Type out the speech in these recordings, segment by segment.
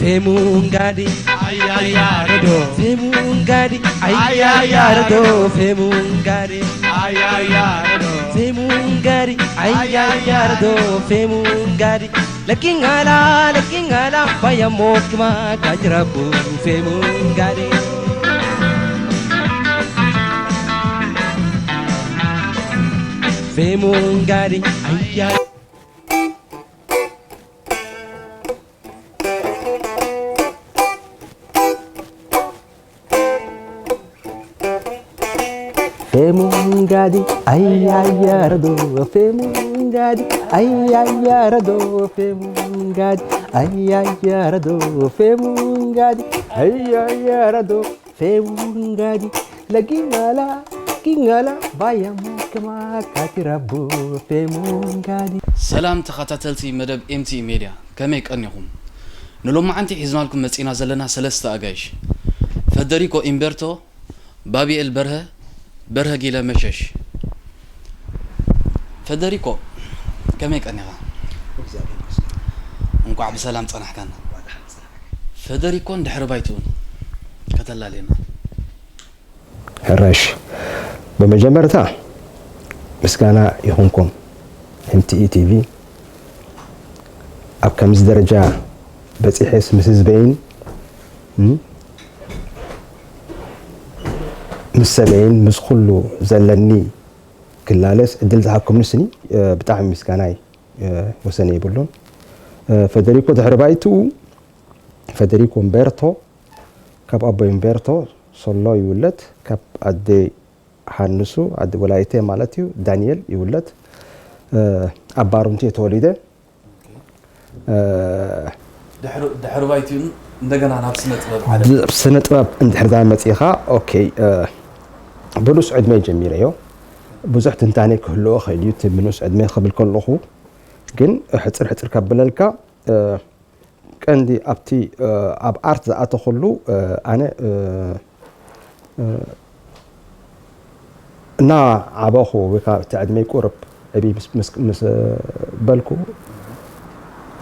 Femungadi, ayayarado. Femungadi, ayayarado. Femungadi, ayayarado. Femungadi, ayayarado. Femungadi, lakingala, lakingala, payamok ma kajrabu. Femungadi. Femungadi, ayay. Femungadi, ayayarado, femungadi, ayayarado, femungadi, ayayarado, femungadi, ayayarado, femungadi, lagingala, gingala, bayamo kema katirabo, femungadi. ሰላም ተኸታተልቲ መደብ ኤምቲ ሜድያ፣ ከመይ ቀኒኹም? ንሎማዓንቲ ሒዝናልኩም መጺና ዘለና ሰለስተ ኣጋይሽ፣ ፈደሪኮ ኢምቤርቶ፣ ባቢኤል በርሀ፣ በርሀ ጊለ መሸሽ። ፈደሪኮ፣ ከመይ ቀኒኻ? እንቋዕ ብሰላም ጸናሕካና። ፈደሪኮን ድሕሪ ባይትኡን ከተላልየና። ሕራሽ፣ ብመጀመርታ ምስጋና ይኹንኩም፣ ኤምቲኢ ቲቪ ኣብ ከምዚ ደረጃ በጺሐስ ምስ ህዝበይን፣ እም፣ ምስ ሰበይን፣ ምስ ኩሉ ዘለኒ ክላለስ ዕድል ዝሃብኩምኒ ስኒ፣ እ፣ ብጣዕሚ ምስጋናይ፣ እ፣ ወሰን የብሉን። እ፣ ፈደሪኮ ድሕሪ ባይትኡ፣ ፈደሪኮ እምቤርቶ፣ ካብ ኣቦይ እምቤርቶ ሶሎ ይውለድ፣ ካብ ኣደይ ሃንሱ፣ ኣደ ወላይተ ማለት እዩ፣ ዳንኤል ይውለድ። እ፣ ኣብ ባሩንቲ እየ ተወሊደ። እ፣ ድሕሪ፣ ድሕሪ ባይትኡ እንደገና ናብ ስነ ጥበብ ዓለም። ናብ ስነ ጥበብ እንድሕር ዳ መጺኻ፣ ኦኬ፣ እ፣ ብንኡስ ዕድመ ጀሚረዮ። ብዙሕ ትንታኔ ክህልዎ ኽእል እዩ፣ እቲ ብንኡስ ዕድመ ክብል ከለኹ። ግን ሕጽር ሕጽር ከብለልካ፣ እ፣ ቀንዲ ኣብቲ፣ እ፣ ኣብ ኣርት ዝኣተኹሉ፣ እ፣ ኣነ፣ እ፣ እ፣ እናዓበኹ ወይ ከዓ እቲ ዕድመይ ቁርብ ዕብይ ምስ፣ ምስ፣ ምስ በልኩ፣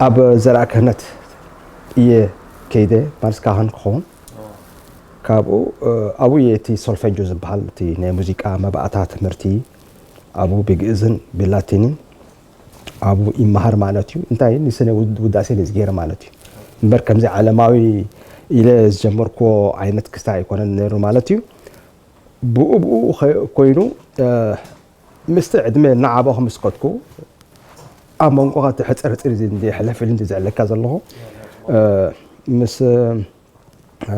ኣብ ዘርኣ ክህነት እየ ከይደ፣ ማለት ካህን ክኸውን። ካብኡ፣ እ፣ ኣብኡ እየ እቲ ሶልፌጆ ዝበሃል፣ እቲ ናይ ሙዚቃ መባእታ ትምህርቲ፣ ኣብኡ ብግእዝን ብላቲንን ኣብኡ ይመሃር ማለት እዩ። እንታይ ንስነ ውድ-፣ ውዳሴ ንዝገይረ ማለት እዩ። እምበር ከምዚ ዓለማዊ ኢለ ዝጀመርክዎ ዓይነት ክስታይ ኣይኮነን ነይሩ ማለት እዩ። ብኡ ብኡ ኸ-፣ ኮይኑ፣ እ፣ ምስቲ ዕድመ እናዓበኹ ምስ ከድኩ፣ ኣብ መንጎኻ እቲ ሕጽር ሕጽር እዚ እንዲ ሕልፍ ኢሉ እንዲ ዝዕለካ ዘለኹ፣ እ፣ ምስ፣ እ፣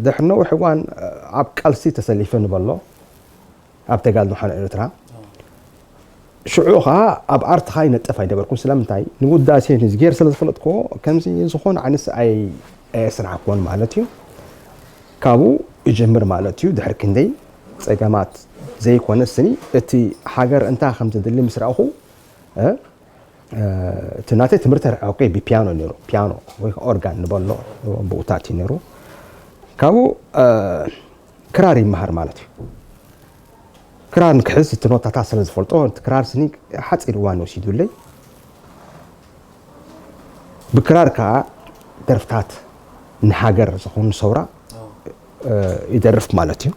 ድሕሪ ነዊሕ እዋን ኣብ ቃልሲ ተሰሊፈ ንበሎ፣ ኣብ ተጋድሎ ሓርነት ኤርትራ። ሽዑ ኸኣ ኣብ ኣርት ኸኣ ይነጥፍ ኣይነበርኩን። ስለምንታይ? ንውዳሴ ንዝጌር ስለ ዝፈለጥክዎ፣ ከምዚ ዝኾነ ዓይነት ኣይ-፣ ኣየስራሕክዎን ማለት እዩ። ካብኡ ይጅምር ማለት እዩ። ድሕሪ ክንደይ ጸገማት ዘይኮነ ስኒ፣ እቲ ሃገር እንታይ ከም ዘድሊ ምስ ረኣኹ፣ እ፣ እ፣ እቲ ናተይ ትምህርቲ ርሕቐ ብፒያኖ ነይሩ። ፒያኖ ወይ ኦርጋን ንበሎ ብኡታት እዩ ነይሩ። ካብኡ፣ እ፣ ክራር ይመሃር ማለት እዩ። ክራር ንክሕዝ እቲ ኖታታት ስለ ዝፈልጦ፣ እቲ ክራር ስኒ ሓጺር እዋን ወሲዱለይ። ብክራር ከኣ ደርፍታት ንሃገር ዝኾኑ ሰውራ፣ እ፣ ይደርፍ ማለት እዩ።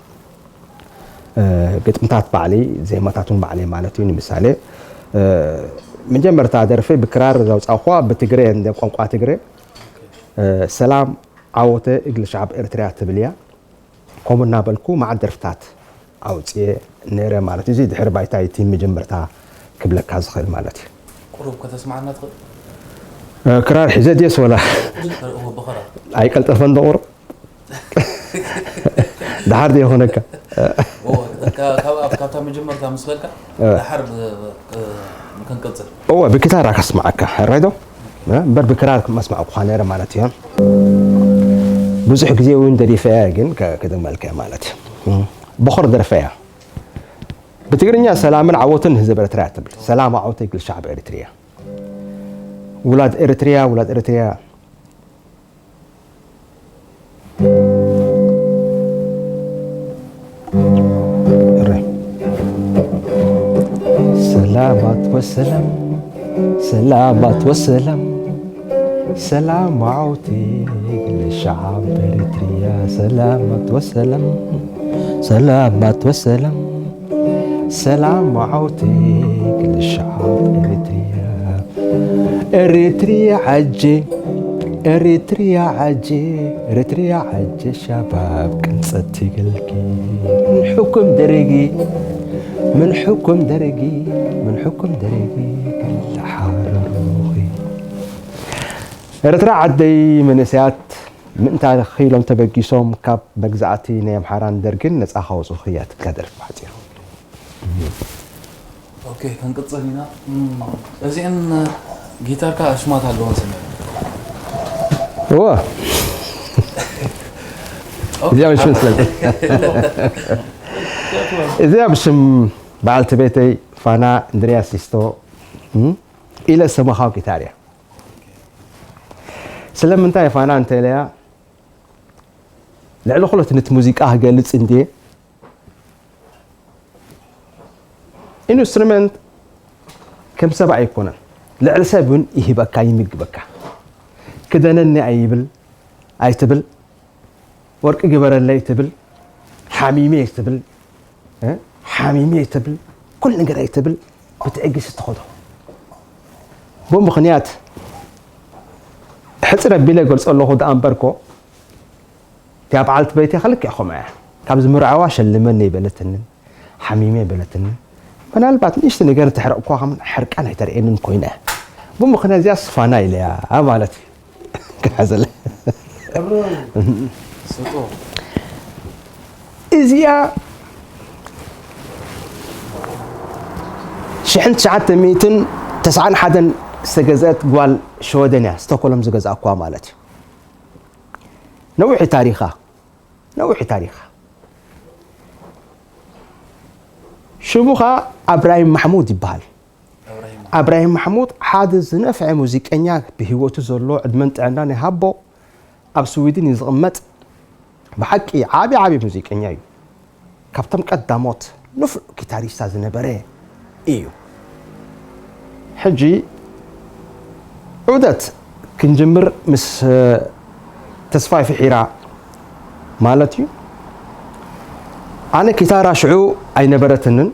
እ፣ ግጥምታት ባዕለይ፣ ዜማታት እውን ባዕለይ ማለት እዩ። ንምሳሌ፣ እ፣ መጀመርታ ደርፈይ ብክራር ዘውጻእኳ ብትግረ፣ እንደ ቋንቋ ትግረ፣ እ፣ ሰላም ዓወተ እግል ሻዕብ ኤርትርያ ትብል እያ። ከምኡ እናበልኩ መዓት ደርፍታት ኣውፅኤ ነይረ ማለት እዩ። እዚ ድሕሪ ባይታ እቲ መጀመርታ ክብለካ ዝኽእል ማለት እዩ። ቁሩብ ከተስምዓና ትኽእል? እ፣ ክራር ሒዘ ድየስ ወላ? እወ፣ ብኸራ። ኣይቀልጠፈን ዶ ቁሩብ? ደሓር ድየ ይኾነካ? እወ፣ ካብ፣ ካብ፣ ካብታ መጀመርታ ምስ በልካ፣ እ። ደሓር ብ-፣ ብ-፣ ክንቅጽል። እወ፣ ብኪታራ ከስምዓካ፣ ሕራይ ዶ? እ፣ እምበር ብክራር መስማዕኩኻ ነይረ ማለት እዩ። ብዙሕ ግዜ እውን ደሪፈያ ግን ከ-፣ ክድግመልካ ማለት እዩ። እ፣ ቦኸር ደርፈያ። ብትግርኛ ሰላምን ዓወትን ንህዝብ ኤርትራ ትብል። ሰላም ዓወት እግል ሻዕብ ኤርትርያ። ውላድ ኤርትርያ፣ ውላድ ኤርትርያ። ሰላማት ወሰላም፣ ሰላማት ወሰላም። ሰላም ዓውቲ ግለ ሸዓብ ኤሪትርያ፣ ሰላማት ወሰላም፣ ሰላማት ወሰላም። ሰላም ዓውቲ ግለ ሸዓብ ኤሪትርያ፣ ኤሪትርያ ዓጀ፣ ኤሪትርያ ዓጀ፣ ኤሪትርያ ዓጀ፣ ሸባብ ቅንጸት ይገልጊ። ምን ሕኩም ደረጊ፣ ምን ሕኩም ደረጊ፣ ምን ሕኩም ደረጊ፣ ግለ ሓረሩኺ። ኤርትራ ዓደይ መንእሰያት ምእንታ ኢሎም ተበጊሶም ካብ መግዛእቲ ናይ ኣምሓራን ደርግን ነጻ ከወጹኺ እያ እታ ደርፊ ብሓጺሩ። ኦኬ፣ ክንቅጽል ኢና። እም፣ እዚአን ጊታርካ ኣሽማት ኣለዎን ስምዕ። እወ። እዚኣ ብሽም ስለ እዚኣ ብሽም በዓልቲ ቤተይ ፋና እንድርያስ ሲስቶ፣ እም፣ ኢለ ሰማኻው ጊታር እያ። ስለምንታይ ፋና እንተኢለያ፣ ልዕሊ ኩለት ነቲ ሙዚቃ ክገልጽ እንድየ። ኢንስትሩመንት ከም ሰብ ኣይኮነን። ልዕሊ ሰብ እውን ይህበካ፣ ይምግበካ። ክደነኒ ኣይብል፣ ኣይትብል። ወርቂ ግበረለይ ትብል፣ ሓሚመ ትብል፣ እ? ሓሚመ ትብል፣ ኩሉ ነገር ኣይትብል፣ ብትዕግስቲ ትኸዶ። ብኡ ምኽንያት ሕጽር ኣቢለ ገልጾ ኣለኹ ደኣ እምበርኮ፣ እቲኣ በዓልቲ ቤተይ ከልክዕ ከምኣ እያ። ካብ ዝምርዓዋ ሸልመኒ ኣይበለትንን፣ ሓሚመ ኣይበለትንን። ምናልባት ንእሽቶ ነገር እንተሕረቕኳ ከም ሕርቃን ኣይተርእየንን ኮይና እያ። ብኡ ምኽንያት እዚኣ ስፋና ኢለያ ማለት እዩ። ክሕዘለ። ስጦ። እዚኣ ሽሕን ትሽዓተ ሚእትን ተስዓን ሓደን ዝተገዝአት ጓል ሸወደን እያ፣ ስቶኮሎም ዝገዛእኳ ማለት እዩ። ነዊሕ ታሪኻ፣ ነዊሕ ታሪኻ። ሽሙ ኸኣ ኣብራሂም ማሕሙድ ይበሃል። ኣብራሂም ማሕሙድ ሓደ ዝነፍዐ ሙዚቀኛ ብህይወቱ ዘሎ ዕድመን ጥዕናን ይሃቦ ኣብ ስዊድን እዩ ዝቕመጥ። ብሓቂ ዓቢ ዓቢ ሙዚቀኛ እዩ። ካብቶም ቀዳሞት ንፉዕ ጊታሪስታ ዝነበረ እዩ። ሕጂ ዑደት ክንጅምር ምስ ተስፋይ ፍሒራ ማለት እዩ። ኣነ ጊታራ ሽዑ ኣይነበረትንን።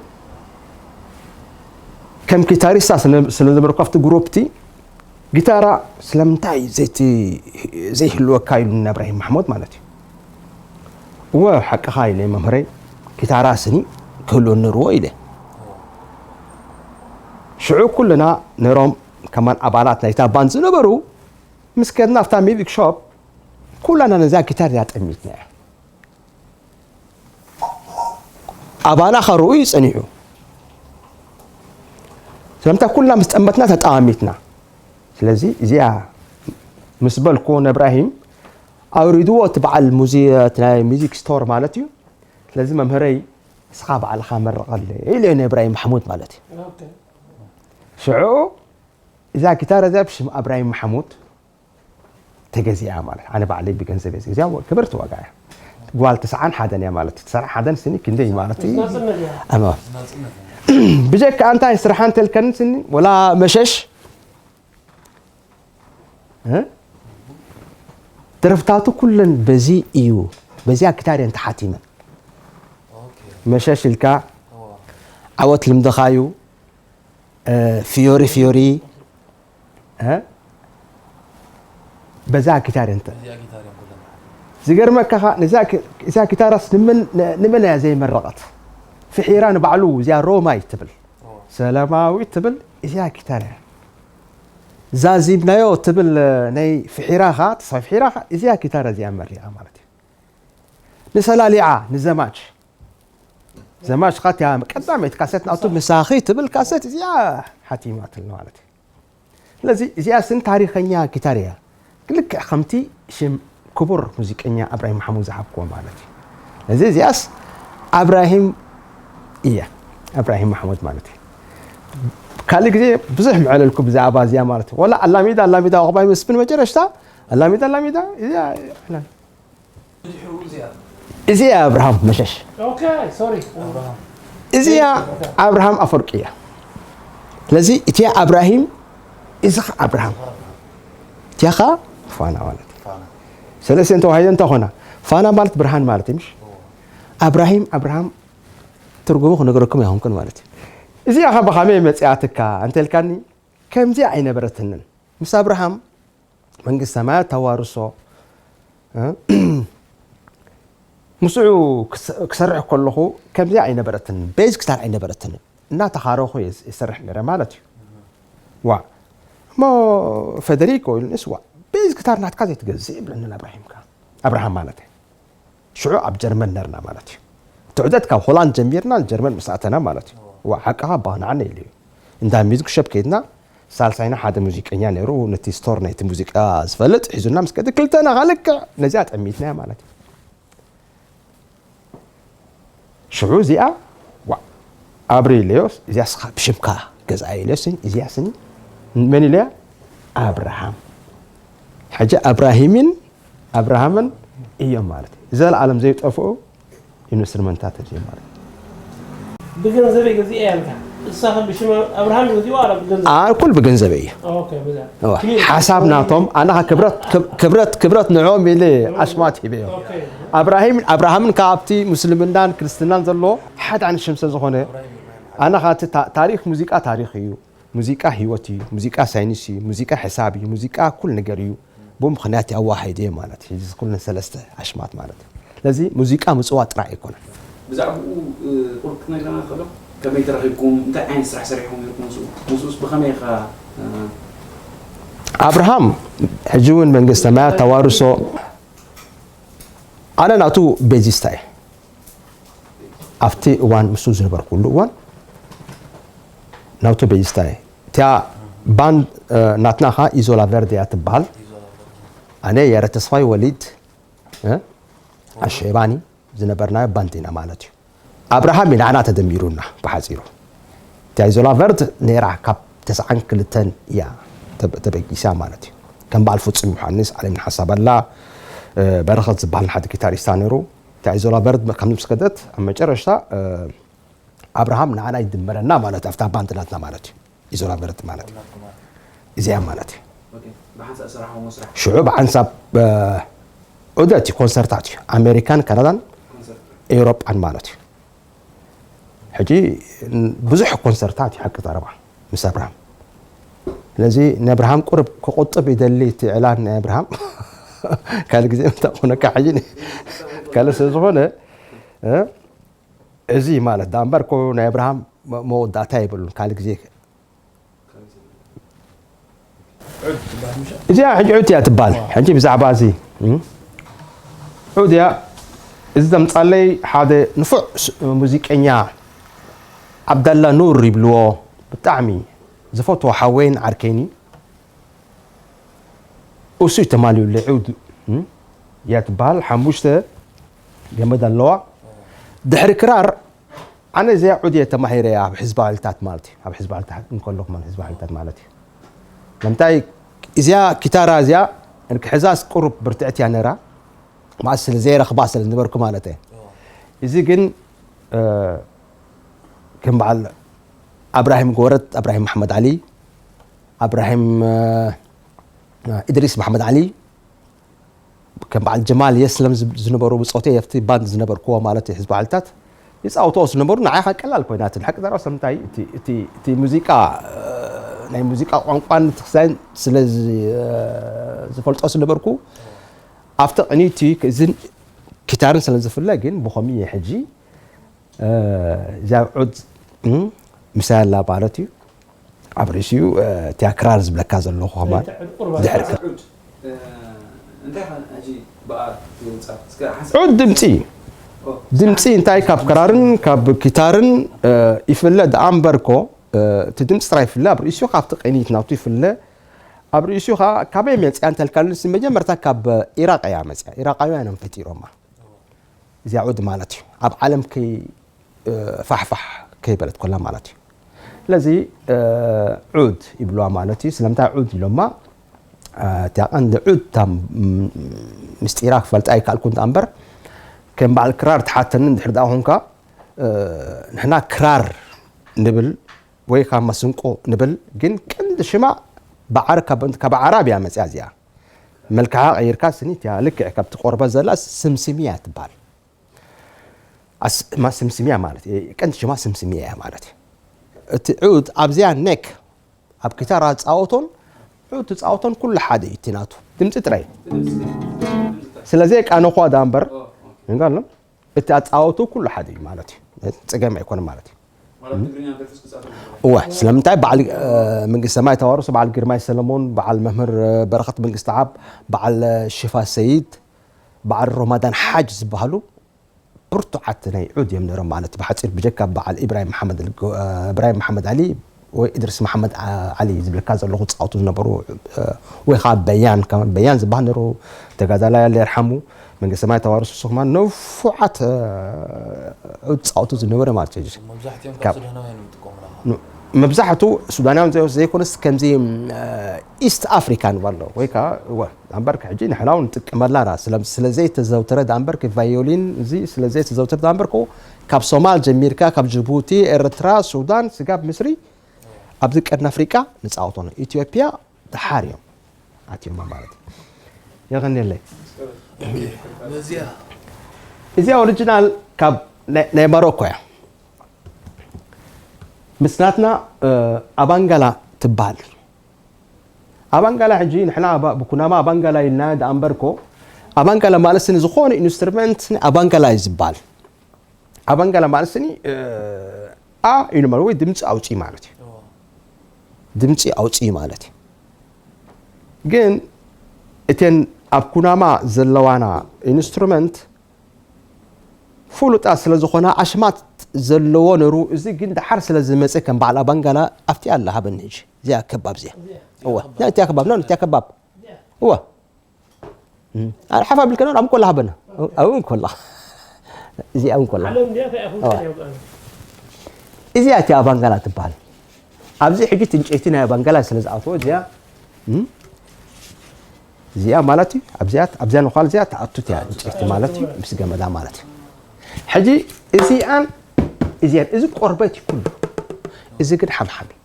ከም ጊታሪስታ ስለ ዝነበርኩ ኣብቲ ግሩፕ እቲ ጊታራ ስለምንታይ ዘይህልወካ ኢሉኒ እብራሂም ማሕሙድ ማለት እዩ። እወ ሓቅኻ ኢለ መምህረይ፣ ጊታራ ስኒ ክህልወኒ ነይርዎ ኢለ። ሽዑ ኩልና ነይሮም ከማን ኣባላት ናይታ ባንድ ዝነበሩ ምስ ከድና ኣብታ ሚውዚክ ሾፕ ኩላና ነዛ ጊታር እያ ጠሚትና እያ። ኣባና ከርኡ እዩ ጸኒሑ። ስለምንታይ ኩልና ምስ ጠመትና ተጠማሚትና። ስለዚ እዚኣ ምስ በልኩ ንእብራሂም ኣውሪድዎ እቲ በዓል ሙዚ-፣ እቲ ናይ ሚዚክ ስቶር ማለት እዩ። ስለዚ መምህረይ ንስኻ ባዕልኻ መርቐለይ ኢለ ንእብራሂም ማሕሙድ ማለት እዩ። ሽዑ እዛ ጊታር እዚኣ ብሽም ኣብራሂም ማሕሙድ ተገዚኣ ማለት ኣነ ባዕለይ ብገንዘብ እየ ገዚኣ። ክብርቲ ዋጋ እያ። ጓል ተስዓን ሓደን እያ ማለት ተስዓን ሓደን ስኒ ክንደይ ማለት እዩ? ኣማ ብጀካ እንታይ ስራሓ እንተልከኒ ስኒ ወላ መሸሽ እ? ደርፍታቱ ኩለን በዚ እዩ፣ በዚኣ ጊታር እየን ተሓቲመን። መሸሽ ኢልካ ዓወት ልምድኻ እዩ። ፊዮሪ ፊዮሪ በዛ ጊታር እንተ ዝገርመካ እዛ ጊታራስ ንመን እያ ዘይመረቐት? ፍሒራ ንባዕሉ እዚኣ ሮማይ ትብል ሰላማዊት ትብል እዚኣ ጊታር እያ። ዛዚምናዮ ትብል ናይ ፍሒራ ኸዓ ተስፋ ፍሒራ ኸዓ እዚኣ ጊታር እዚኣ መሪቓ ማለት እዩ። ንሰላሊዓ ንዘማች ዘማች ኻትያ ቀዳመይቲ ካሴት ናቱ ምሳኺ ትብል ካሴት እዚኣ ሓቲማትል ማለት እዩ። ስለዚ እዚኣ ስን ታሪኸኛ ጊታር እያ። ልክዕ ከምቲ ሽም ክቡር ሙዚቀኛ ኣብራሂም ማሕሙድ ዝሃብክዎ ማለት እዩ። ስለዚ እዚኣስ ኣብራሂም እያ። ኣብራሂም ማሕሙድ ማለት እዩ። ካልእ ግዜ ብዙሕ ምዕለልኩ ብዛዕባ እዚኣ ማለት እዩ። ወላ ኣላሚዳ ኣላሚዳ ዕቑባይ መስፍን መጨረሽታ ኣላሚዳ ኣላሚዳ እዚኣ እዚኣ ኣብርሃም መሸሽ እዚኣ ኣብርሃም ኣፈወርቂ እያ። ስለዚ እቲኣ ኣብራሂም እዚ ኸ ኣብርሃም እቲኣ ኸዓ ፋና ማለት እዩ። ሰለስተ እንተዋሂደ እንተኾና፣ ፋና ማለት ብርሃን ማለት እዩ፣ ምሽ? ኣብራሂም ኣብርሃም ትርጉሙ ክነግረኩም ኣይኮንኩን ማለት እዩ። እዚኣ ኸ ብኸመይ መጺኣትካ እንተልካኒ፣ ከምዚኣ ኣይነበረትንን። ምስ ኣብርሃም መንግስተ ሰማያት ተዋርሶ፣ እ? ምስኡ ክስ-፣ ክሰርሕ ከለኹ ከምዚኣ ኣይነበረትንን። ቤዝ ክታር ኣይነበረትንን። እናተኻረኹ እየ ዝ-፣ ይሰርሕ ነይረ ማለት እዩ። ዋ። እሞ ፈደሪኮ ኢሉኒስ፣ ዋ፣ ቤዝ ክታር ናትካ ዘይትገዝእ ይብለኒ ኣብራሂም ከ-፣ ኣብርሃም ማለት እዩ። ሽዑ ኣብ ጀርመን ነርና ማለት እዩ። እቲ ዑደት ካብ ሆላንድ ጀሚርና ጀርመን ምስ ኣተና ማለት እዩ። ዋ፣ ሓቅኻ ኣባ ንዓና ኢሉ እዩ። እንዳ ሚውዚክ ሸፕ ከይድና፣ ሳልሳይና ሓደ ሙዚቀኛ ነይሩ፣ ነቲ ስቶር ናይቲ ሙዚቃ ዝፈልጥ ሒዙና ምስ ከደ፣ ክልተና ከ ልክዕ ነዚኣ ጠሚትናያ ማለት እዩ። ሽዑ እዚኣ፣ ዋ፣ ኣብሪ ኢለዮ፣ እዚኣ ስኻ ብሽምካ ገዝኣ ኢለዮ፣ ስኒ፣ እዚኣ ስኒ፣ መን ኢለያ? ኣብርሃም። ሕጂ ኣብራሂምን ኣብርሃምን እዮም ማለት እዩ። ዘለኣለም ዘይጠፍኡ ኢንስትሩመንታት እዮም ማለት እዩ። ብገንዘበይ ገዚኣ ያልካ እሳ ከም ብሽም ኣብርሃም ገዚዋ ኣላ ብገንዘብ ኣነ ኩል ብገንዘበ እዩ። ኦኬ ብዛ እዋ፣ ሓሳብ ናቶም ኣነ ኸ ክብረት ክብ- ክብረት ክብረት ንዕኦም ኢለ ኣሽማት ሂበዮም። ኦኬ ኣብራሂም ኣብርሃምን ካብቲ ምስልምናን ክርስትናን ዘሎ ሓደ ዓይነት ሽም ስለ ዝኾነ ኣነ ኸ እቲ ታ- ታሪኽ ሙዚቃ ታሪኽ እዩ። ሙዚቃ ህይወት እዩ። ሙዚቃ ሳይንስ እዩ። ሙዚቃ ሕሳብ እዩ። ሙዚቃ ኩል ነገር እዩ። ብኡ ምኽንያት ኣዋሃይደ ማለት እዩ። እዚ ኩለን ሰለስተ ኣሽማት ማለት እዩ። ስለዚ ሙዚቃ ምፅዋት ጥራይ ኣይኮነን። ብዛዕባኡ ቁሩብ ክትነግረና ትኽእሎ? ከመይ ተረኺብኩም? እንታይ ዓይነት ስራሕ ሰሪሕኩም ነርኩም ምስኡ? ምስኡስ ብኸመይ ኢኻ ኣብርሃም ሕጂ እውን መንግስተ ሰማያት ተዋርሶ ኣነ ናቱ ቤዚስታ እየ። ኣብቲ እዋን ምስኡ ዝነበርኩሉ እዋን ናቱ ቤዚስታ እየ። እቲኣ ባንድ ናትና ኸዓ ኢዞላ ቨርድ እያ ትበሃል። ኣነ የረ ተስፋይ ወሊድ እ? ኣሸባኒ ዝነበርናዮ ባንድ ኢና ማለት እዩ። ኣብርሃም እዩ ንዓና ተደሚሩና ብሓፂሩ። እቲኣ ኢዞላ ቨርድ ነይራ ካብ ተስዓን ክልተን እያ ተበ- ተበጊሳ ማለት እዩ። ከም በዓል ፍፁም ዮሃንስ፣ ዓለምነህ ሓሳበላ፣ እ፣ በረኸት ዝበሃል ሓደ ጊታሪስታ ነይሩ። እቲኣ ኢዞላ ቨርድ ከም ምስ ከደት ኣብ መጨረሽታ እ፣ ኣብርሃም ንዓና ይድመረና ማለት እዩ። ኣብታ ባንድ ናትና ማለት እዩ። ኢዞላ ቨርድ ማለት እዩ። እዚኣ ማለት እዩ። ብሓንሳእ ሰራሕዎ መስራሕ ሽዑ ብሓንሳብ ዑደት እዩ ኮንሰርታት እዩ ኣሜሪካን ካናዳን ኤውሮጳን ማለት እዩ። ሕጂ ብዙሕ ኮንሰርታት እዩ ሓቂ ዘረባ ምስ ኣብርሃም። ስለዚ ንኣብርሃም ቁርብ ክቁጥብ ይደሊ እቲ ዕላን ናይ ኣብርሃም ካልእ ግዜ እንታይ ኮነካ ሕጂ ካልእ ስለ ዝኾነ እ፣ እዚ ማለት ዳ እምበር ኮ ናይ ኣብርሃም መወዳእታ የብሉን ካልእ ግዜ እዚኣ ሕጂ ዑድ እያ ትበሃል። ሕጂ ብዛዕባ እዚ ዑድ እያ። እዚ ዘምፃለይ ሓደ ንፉዕ ሙዚቀኛ ዓብዳላ ኑር ይብልዎ፣ ብጣዕሚ ዝፈትዎ ሓወይን ዓርከይን እዩ። እሱ እዩ ተማልዩለይ። ዑድ እያ ትበሃል። ሓሙሽተ ገመድ ኣለዋ። ድሕሪ ክራር ኣነ እዚኣ ዑድ እየ ተማሂረ ኣብ ሕዝቢ ሃይልታት ማለት እዩ። ኣብ ሕዝቢ ሃይልታት እንከለኹ ማለት ሕዝቢ ሃይልታት ማለት እዩ። ንምንታይ እዚኣ ኪታራ እዚኣ እንክሕዛስ ቁሩብ ብርትዕት እያ ነራ ማለት ስለ ዘይረኽባ ስለ ዝነበርኩ ማለት እየ። እዚ ግን እ፣ ከም በዓል ኣብራሂም ጎረት፣ ኣብራሂም መሓመድ ዓሊ፣ ኣብራሂም እ፣ ኢድሪስ መሓመድ ዓሊ ከም በዓል ጀማል የስለም ዝብ- ዝነበሩ ብፆተይ ኣብቲ ባንድ ዝነበርክዎ ማለት እዩ ህዝቢ ሓይልታት ይፃወትኦ ዝነበሩ ንዓኻ ቀላል ኮይናትን ሓቂ ዘረባ ስለምንታይ እቲ- እቲ እቲ ሙዚቃ እ፣ ናይ ሙዚቃ ቋንቋን ትክሳይን ስለ ዝ- እ፣ ዝፈልጦ ዝነበርኩ ኣብቲ ቅኒቲ እዝን ኪታርን ስለ ዝፍለ ግን ብኸምኡ እየ ሕጂ እዛ ዑድ ምሳይ ኣላ ማለት እዩ ኣብ ርእሲኡ እቲያ ክራር ዝብለካ ዘለኹ ከማን ድሕር ዑድ ድምፂ ድምፂ እንታይ ካብ ክራርን ካብ ኪታርን ይፍለ ደኣ እምበርኮ እቲ ድምፂ ጥራይ ይፍለ ኣብ ርእሲኡ ካብቲ ቅኒት ናቱ ይፍለ ኣብ ርእሲኡ ከዓ ካበይ መፅያ እንተልካሉስ መጀመርታ ካብ ኢራቅ እያ መፅያ ኢራቃውያን እዮም ፈጢሮማ እዚኣ ዑድ ማለት እዩ ኣብ ዓለም ከይ ፋሕፋሕ ከይበለት ኮላ ማለት እዩ ስለዚ ዑድ ይብልዋ ማለት እዩ ስለምንታይ ዑድ ኢሎማ እቲያ ቀንዲ ዑድ እታ ምስጢራ ክፈልጣ ኣይከኣልኩ እንዳ እምበር ከም በዓል ክራር ተሓተኒ እንድሕር ደኣ ኮንካ ንሕና ክራር ንብል ወይ ካብ መስንቆ ንብል ግን ቀንዲ ሽማ በዓር ካብ ዓራብ እያ መፅያ እዚኣ መልክዓ ቀይርካ ስኒ እቲያ ልክዕ ካብቲ ቆርበት ዘላ ስምስምያ ትበሃል። ኣስ- ማ ስምስምያ ማለት እዩ። ቀንዲ ሽማ ስምስምያ እያ ማለት እዩ። እቲ ዑድ ኣብዚኣ ኔክ ኣብ ኪታር ኣጻወቶን ዑድ ትጻወቶን ኩሉ ሓደ እዩ። እቲ ናቱ ድምፂ ጥራይ። ስለዚ የቃነኹዋ ዳ እምበር ንጋሎም እቲ ኣጻወቱ ኩሉ ሓደ እዩ ማለት እዩ። ጸገም ኣይኮነ ማለት እዩ። እወ ስለምንታይ በዓል መንግስቲ ሰማይ ተዋርሶ በዓል ግርማይ ሰለሞን በዓል መምህር በረኸት መንግስቲ ዓብ በዓል ሽፋ ሰይድ በዓል ሮማዳን ሓጅ ዝበሃሉ ብርቱዓት ናይ ዑድ እዮም ነሮም ማለት ብሓፂር ብጀካ በዓል ኢብራሂም መሓመድ ኢብራሂም መሓመድ ዓሊ ወይ ኢድሪስ መሓመድ ዓሊ ዝብለካ ዘለኹ ዝፃወቱ ዝነበሩ ወይ ከዓ በያን በያን ዝበሃል ነሩ ተጋዳላይ ኣለ የርሓሙ መንግስቲ ሰማይ ተዋርሶ እሱ ከማን ንፉዓት ዑድ ዝፃወቱ ዝነበረ ማለት እዩ። መብዛሕትኦም ካብ ካብ ሱዳናውያን እዮም ዝጥቀሙላ። መብዛሕቱ ሱዳናውያን ዘ- ዘይኮነስ ከምዚ ኢስት ኣፍሪካ ንባሎ ወይ ከዓ እወ ኣምበርክ ሕጂ ንሕና እውን ንጥቀመላ ራ ስለ- ስለ ዘይተዘውተረ ዳ ኣምበርክ ቫዮሊን እዚ ስለ ዘይተዘውተረ ዳ ኣምበርክ ካብ ሶማል ጀሚርካ ካብ ጅቡቲ ኤርትራ ሱዳን ስጋብ ምስሪ ኣብዚ ቀርኒ ኣፍሪቃ ንፃወቶ ነው ኢትዮጵያ ድሓር እዮም ኣትዮም ማለት እዩ። የቐንየለይ። በዚያ እዚኣ ኦሪጂናል ካብ ናይ- ናይ ማሮኮ እያ። ምስ ናትና ኣባንጋላ ትበሃል። ኣባንጋላ ሕጂ ንሕና ኣባ- ብኩናማ ኣባንጋላ ኢልና ደኣ እምበርኮ ኣባንጋላ ማለት ስኒ ዝኾነ ኢንስትሩመንት ኣባንጋላ እዩ ዝበሃል። ኣባንጋላ ማለት ስኒ ኣ ኢሉ ማለት ወይ ድምፂ ኣውፅኢ ማለት እዩ። ድምፂ ኣውፅኢ ማለት እዩ። ግን እተን ኣብ ኩናማ ዘለዋና ኢንስትሩመንት ፍሉጣት ስለ ዝኾና ኣሽማት ዘለዎ ነሩ እዚ ግን ደሓር ስለ ዝመፀ ከም በዓል ኣባንጋላ ኣብቲ ኣላ ሃበኒ ሕጂ እዚኣ ከባብ እዚኣ እወ እቲያ ከባብ ኖ እቲያ ከባብ እወ ኣነ ሓፍ ኣቢልካ ኖ ኣብ እንኮላ ሃበና ኣብ እንኮላ እዚኣ እንኮላ ዓለም እንዲያ እንታይ ኣኹም እዋ። እንታይ ያውቃሉ? እዚኣ እቲኣ ኣባንጋላ ትበሃል ኣብዚ ሕጂ እቲ ዕንጨይቲ ናይ ኣባንጋላ ስለ ዝኣትዎ እዚኣ እም? እዚኣ ማለት እዩ ኣብዚኣ ኣብዚኣ ንኳል እዚኣ ተኣቱ እያ ዕንጨይቲ ማለት እዩ ምስ ገመዳ ማለት እዩ ሕጂ እዚኣን እዚኣን እዚ ቆርበት እዩ ኩሉ እዚ ግን ሓምሓም እዩ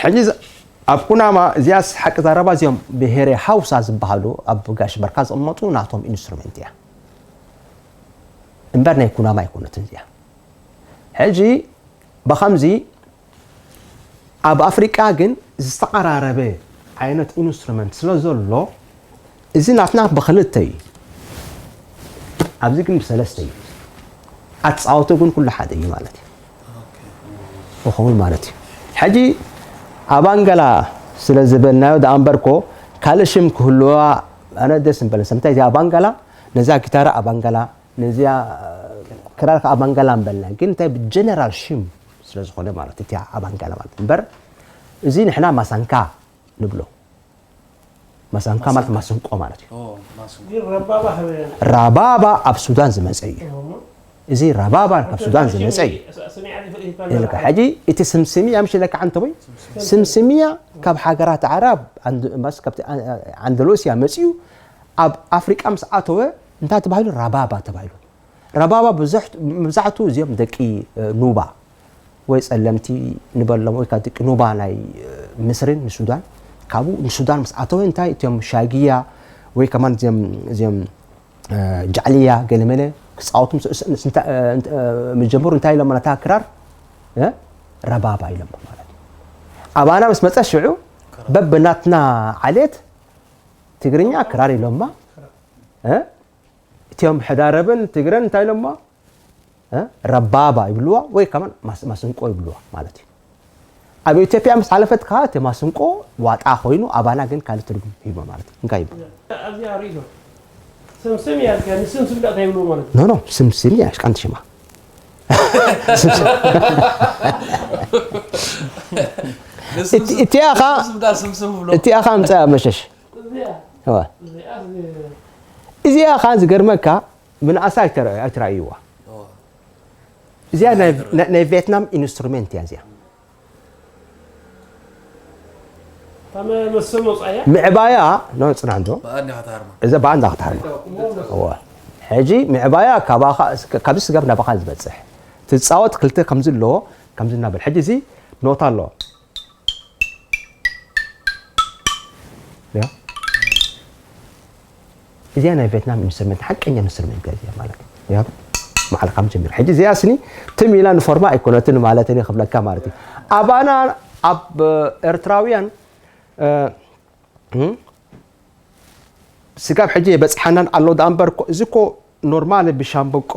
ሕጂ ዝ- ኣብ ኩናማ እዚኣስ ሓቂ ዛረባ እዚኦም ብሄረ ሃውሳ ዝበሃሉ ኣብ ጋሽ በርካ ዝቕመጡ ናቶም ኢንስትሩመንት እያ እምበር ናይ ኩናማ ኣይኮነትን እዚኣ ሕጂ ብኸምዚ ኣብ ኣፍሪቃ ግን ዝተቐራረበ ዓይነት ኢንስትሩመንት ስለ ዘሎ እዚ ናትና ብክልተ እዩ ኣብዚ ግን ብሰለስተ እዩ ኣትፃወቶ ግን ኩሉ ሓደ እዩ ማለት እዩ ክኸውን ማለት እዩ ሕጂ ኣባንገላ ስለ ዝበልናዮ ደኣ እምበርኮ ካልእ ሽም ክህልዋ ኣነ ደስ እምበለ ሰምታይ እዚ ኣባንገላ ነዛ ጊታራ ኣባንገላ ነዚኣ ክራር ከዓ ኣባንገላ እምበልና ግን እንታይ ብጀነራል ሽም ስለ ዝኾነ ማለት እቲ ኣባንገላ ማለት እምበር እዚ ንሕና ማሳንካ ንብሎ ማሳንካ ማለት ማስንቆ ማለት እዩ ራባባ ኣብ ሱዳን ዝመፀ እዩ እዚ ረባባ ካብ ሱዳን ዝመፀ እዩ ሕጂ እቲ ስምስምያ ምሽ ለካ ዓንተቦይ ስምስምያ ካብ ሃገራት ዓረብ ኣንደሎስያ መፅኡ ኣብ ኣፍሪቃ ምስ ኣተወ እንታይ ተባሂሉ ረባባ ተባሂሉ ረባባ መብዛሕቱ እዚኦም ደቂ ኑባ ወይ ጸለምቲ ንበሎም ወይ ከዓ ደቂ ኑባ ናይ ምስርን ንሱዳን ካብኡ ንሱዳን ምስ ኣተወ እንታይ እቶም ሻግያ ወይ ከማን እዚኦም እዚኦም ጃዕልያ ገለመለ ክፃወቱ ምስ ጀመሩ እንታይ ኢሎም ነታ ክራር ረባባ ኢሎም ማለት እዩ ኣባና ምስ መፀ ሽዑ በብናትና ዓሌት ትግርኛ ክራር ኢሎማ እቲኦም ሕዳረብን ትግረን እንታይ ኢሎማ ረባባ ይብልዋ ወይ ከማን ማስንቆ ይብልዋ ማለት እዩ ኣብ ኢትዮጵያ ምስ ሓለፈት ከዓ እቲ ማስንቆ ዋጣ ኮይኑ ኣባና ግን ካልእ ትርጉም ሂቦ ማለት እዩ እንታይ ይብሉ ኣብዚኣ ርእይቶ ስምስም እያ ዝከ ንስምስም ዳ እንታይ ይብልዎ ማለት እዩ ኖ ኖ ስምስም እያ ሽቃንቲ ሽማ እቲኣኻ እቲኣኻ ምፀያ መሸሽ እዚኣ ኻ ዝገርመካ ምንኣሳ ኣይትረኣይዋ እዚኣ ናይ ቬትናም ኢንስትሩሜንት እያ እዚኣ ምዕባያ ኖ ፅናሕ እንዶ እዛ ብኣንዳ ክትሃርማ ሕጂ ምዕባያ ካብዚ ስጋብ ናባኻ ዝበፅሕ ትፃወት ክልተ ከምዚ ኣለዎ ከምዚ እናበል ሕጂ እዚ ኖታ ኣለዎ እዚኣ ናይ ቬትናም ኢንስትሩመንት ሓቀኛ ኢንስትሩመንት እያ ማለት እዩ። ማዕልካ ጀሚር ሕጂ እዚኣ ስኒ ትም ኢላ ንፎርማ ኣይኮነትን ማለት እየ ክብለካ ማለት እዩ። ኣባና ኣብ ኤርትራውያን ስጋብ ሕጂ የበፅሓናን ኣሎ ዳኣ እምበር እዚ ኮ ኖርማል ብሻምበቆ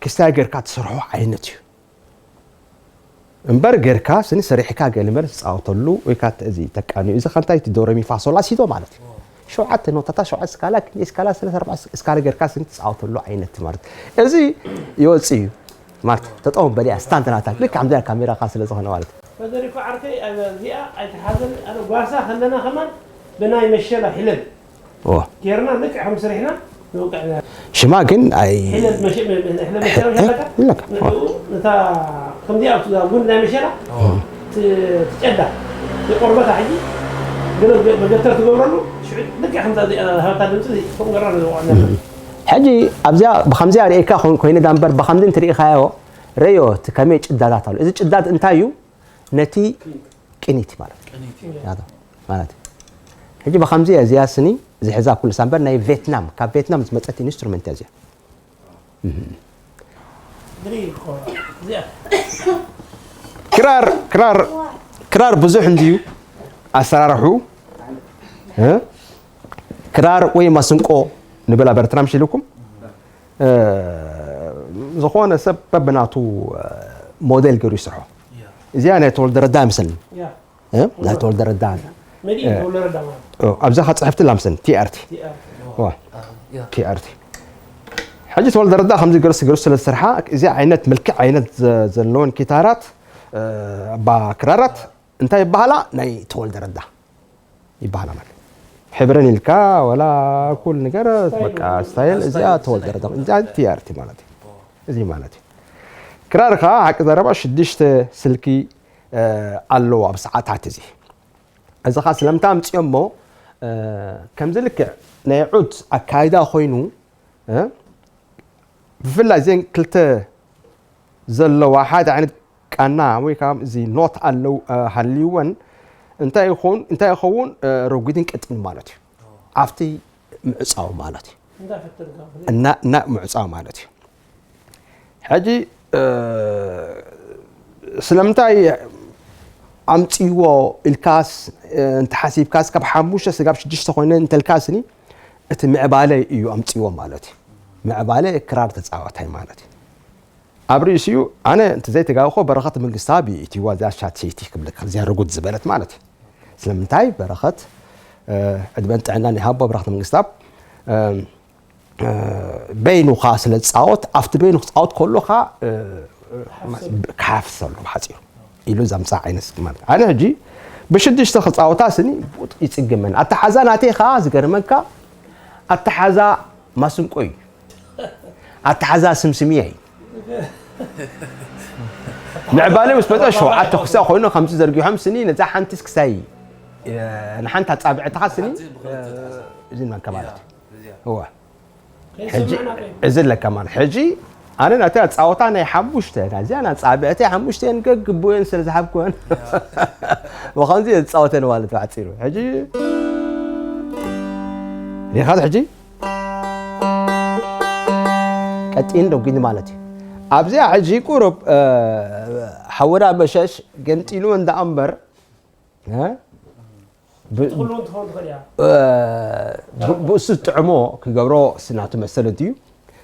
ክስታይ ጌርካ ትሰርሖ ዓይነት እዩ። እምበር ጌርካ ስኒ ሰሪሕካ ገለ መለ ትፃወተሉ ወይ ከዓ እዚ ተቃንዩ እዚ ከንታይ እቲ ዶረሚፋሶላ ሲዶ ማለት እዩ። ሸውዓተ ኖታታት ሸውዓተ ስካላ ክንደይ ስካላ ሰለስተ ኣርባዕተ ስካላ ጌርካ ስኒ ትፃወተሉ ዓይነት ማለት እዚ ይወፅእ እዩ። ማለት ተጠወም በሊያ ስታንድ ናታ ልክ ከምዚኣ ካሜራኻ ስለ ዝኾነ ማለት እዩ። ፈደሪኮ ዓርከይ እዚኣ ኣይትሓዘኒ ኣነ ጓሳ ከለና ከማን ብናይ መሸላ ሒለል ጌርና ልክዕ ከም ስሪሕና ንውቅዕ። ሽማ ግን ኣይ ሒለል መሸ ሒለል መሸላ ሸለካ ይብለካ። ንኡ ነታ ከምዚኣ ኣብቲ ጉን ናይ መሸላ ትጨዳ የቆርበታ ሕጂ ግን መገተር ትገብረሉ ሽዑ ልክዕ ከምዛ እዚኣ ሃብታ ድምፂ ከምገራ ንዝውቅዕ ነላ። ሕጂ ኣብዚኣ ብከምዚኣ ርእካ ኮይነ ዳምበር ብከምዚ እንትርኢካዮ ረዮ እቲ ከመይ ጭዳታት ኣሎ እዚ ጭዳት እንታይ እዩ ነቲ ቅኒት ማለት እዩ። ማለት እዩ። ሕጂ ብከምዚ እያ እዚኣ ስኒ ዝሕዛ ኩሉ ሳምበር ናይ ቬትናም ካብ ቬትናም ዝመፀት ኢንስትሩመንት እያ እዚኣ። ክራር ክራር ክራር ብዙሕ እንድዩ ኣሰራርሑ እ? ክራር ወይ ማስንቆ ንብል ኣብ ኤርትራ ምሽ ኢልኩም እ፣ ዝኾነ ሰብ በብናቱ እ፣ ሞዴል ገይሩ ይስርሖ። እዚኣ ናይ ተወልደ ረዳ ይመስለኒ እ? ናይ ተወልደ ረዳ መዲእ ተወልደ ረዳ ማለት ኦ፣ ኣብዛ ከፅሕፍትላ ምስን ቲኣርቲ ቲኣር ዋ ቲኣርቲ ሕጂ ተወልደ ረዳ ከምዚ ገርስ ገርስ ስለ ዝሰርሓ እዚ ዓይነት ምልክዕ ዓይነት ዘ- ዘለወን ኪታራት እ፣ ባ ክራራት እንታይ ይበሃላ ናይ ተወልደ ረዳ ይበሃላ ማለት ሕብረን ኢልካ ወላ ኩል ነገር በቃ ስታይል እዚኣ ተወልደ ረዳ እዚኣ ቲኣርቲ ማለት እዩ እዚ ማለት እዩ ክራር ከዓ ሓቂ ዘረባ ሽዱሽተ ስልኪ ኣለዎ ኣብ ሰዓታት እዚ እዚ ከዓ ስለምንታይ ኣምፅኦሞ ከምዚ ልክዕ ናይ ዑድ ኣካይዳ ኮይኑ ብፍላይ እዘን ክልተ ዘለዋ ሓደ ዓይነት ቃና ወይ ከዓ እዚ ኖት ኣለዉ ሃልይወን እንታይ ይኸውን እንታይ ይኸውን ረጒድን ቅጥን ማለት እዩ ኣብቲ ምዕፃው ማለት እዩ እና እና ምዕፃው ማለት እዩ ሕጂ ስለምንታይ ኣምፅዎ ኢልካስ እንተሓሲብካስ ካብ ሓሙሽተ ስጋብ ሽዱሽተ ኮይነ እንተልካስኒ እቲ ምዕባለ እዩ ኣምፅዎ ማለት እዩ ምዕባለ ክራር ተፃዋታይ ማለት እዩ ኣብ ርእሲኡ ኣነ እንተዘይተጋግኾ በረኸት መንግስታብ እዩ ኢትዋ እዚኣ ሻት ሰይቲ ክብለካ እዚኣ ርጉድ ዝበለት ማለት እዩ ስለምንታይ በረኸት ዕድመን ጥዕናን ይሃቦ በረኸት መንግስታብ በይኑ ከዓ ስለ ዝፃወት ኣብቲ በይኑ ክፃወት ከሎ ከዓ ክሓፍስ ኣሎ ብሓፂሩ ኢሉ ዘምፃ ዓይነት ማለት ኣነ ሕጂ ብሽዱሽተ ክፃወታ ስኒ ይፅግመን ኣተሓዛ ናተይ ከዓ ዝገርመካ ኣተሓዛ ማስንቆ እዩ ኣተሓዛ ስምስምያ እዩ ምዕባለ ምስ መፀ ሸውዓተ ክሳብ ኮይኑ ከምዚ ዘርጊሖም ስኒ ነዛ ሓንቲስ ክሳይ ንሓንቲ ኣፃብዕትኻ ስኒ እዚ ንመንከ ማለት እዩ እወ ሕጂ እዚ ኣለካ ማለት ሕጂ ኣነ ናተይ ኣፃወታ ናይ ሓሙሽተ ናዚኣ ናፃብዕተይ ሓሙሽተ እየን ገግቡእን ስለ ዝሓብኩወን ብከምዚ እየ ዝፃወተን ማለት ብዓፂሩ ሕጂ ሪኻት ሕጂ ቀጢን ደጒኒ ማለት እዩ ኣብዚኣ ሕጂ ቁሩብ ሓወዳ መሸሽ ገምጢሉ እንዳ እምበር ብእሱ ዝጥዕሞ ክገብሮ ስናቱ መሰለቱ እዩ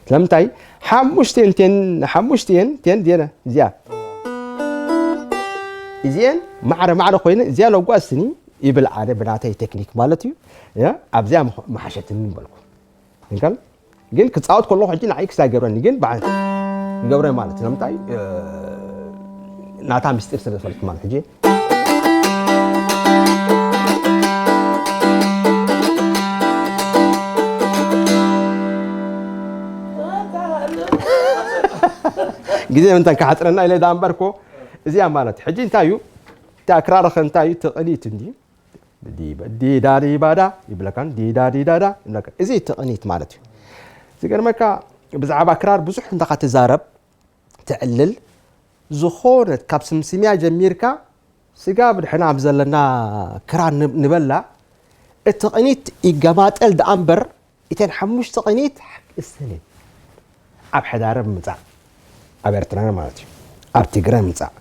ስለምንታይ ሓሙሽቴን ቴን ሓሙሽቴን ቴን ዜነ እዚኣ እዚአን ማዕረ ማዕረ ኮይነ እዚኣ ለጓ ስኒ ይብል ኣነ ብናተይ ቴክኒክ ማለት እዩ ኣብዚኣ መሓሸትኒ በልኩ ግን ክፃወት ከለኹ ሕጂ ንዓይ ክሳይ ገብረኒ ግን በዓል ይገብረ ማለት ስለምንታይ ናታ ምስጢር ስለ ዝፈልጥ ማለት ሕጂ ግዜ ምንታይ ክሓፅረና ኢለ ዳ እምበርኮ እዚኣ ማለት ሕጂ እንታይ እዩ እታ ክራርኸ እንታይ እዩ ትቕኒት እንዲ ዲዳዲባዳ ይብለካን ዲዳዲዳዳ ይብለካ እዚ ትቕኒት ማለት እዩ ዝገርመካ ብዛዕባ ክራር ብዙሕ እንተኻ ትዛረብ ትዕልል ዝኾነት ካብ ስምስምያ ጀሚርካ ስጋብ ድሕና ኣብ ዘለና ክራር ንበላ እቲ ቅኒት ይገማጠል ደኣ እምበር እተን ሓሙሽተ ቅኒት እሰን እየን። ኣብ ሕዳርብ ምጻእ፣ ኣብ ኤርትራና ማለት እዩ። ኣብ ትግረ ምጻእ፣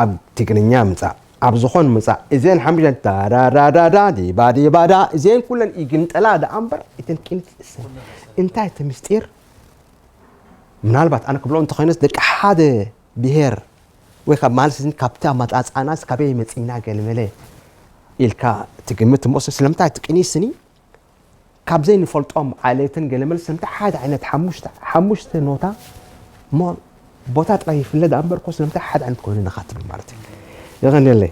ኣብ ትግርኛ ምጻእ፣ ኣብ ዝኾን ምጻእ፣ እዘን ሓሙሽተ ዳዳዳዳዳ ዲባዲባዳ እዘን ኩለን ይግምጠላ ደኣ እምበር እተን ቅኒት እሰን። እንታይ እቲ ምስጢር? ምናልባት ኣነ ክብሎ እንተኾይነስ ደቂ ሓደ ብሄር ወይ ካብ ማለት ካብቲ ኣመጻጽኣናስ ካበይ መጺና ገለመለ ኢልካ ትግምት እሞ ስለምንታይ እቲ ቅኒ ስኒ ካብ ዘይንፈልጦም ዓሌትን ገለመለ ስለምንታይ ሓደ ዓይነት ሓሙሽተ ሓሙሽተ ኖታ እሞ ቦታ ጥራይ ይፍለ ደኣ እምበር እኮ ስለምንታይ ሓደ ዓይነት ኮይኑ ንኻ ትብል ማለት እዩ። የቐንየለይ።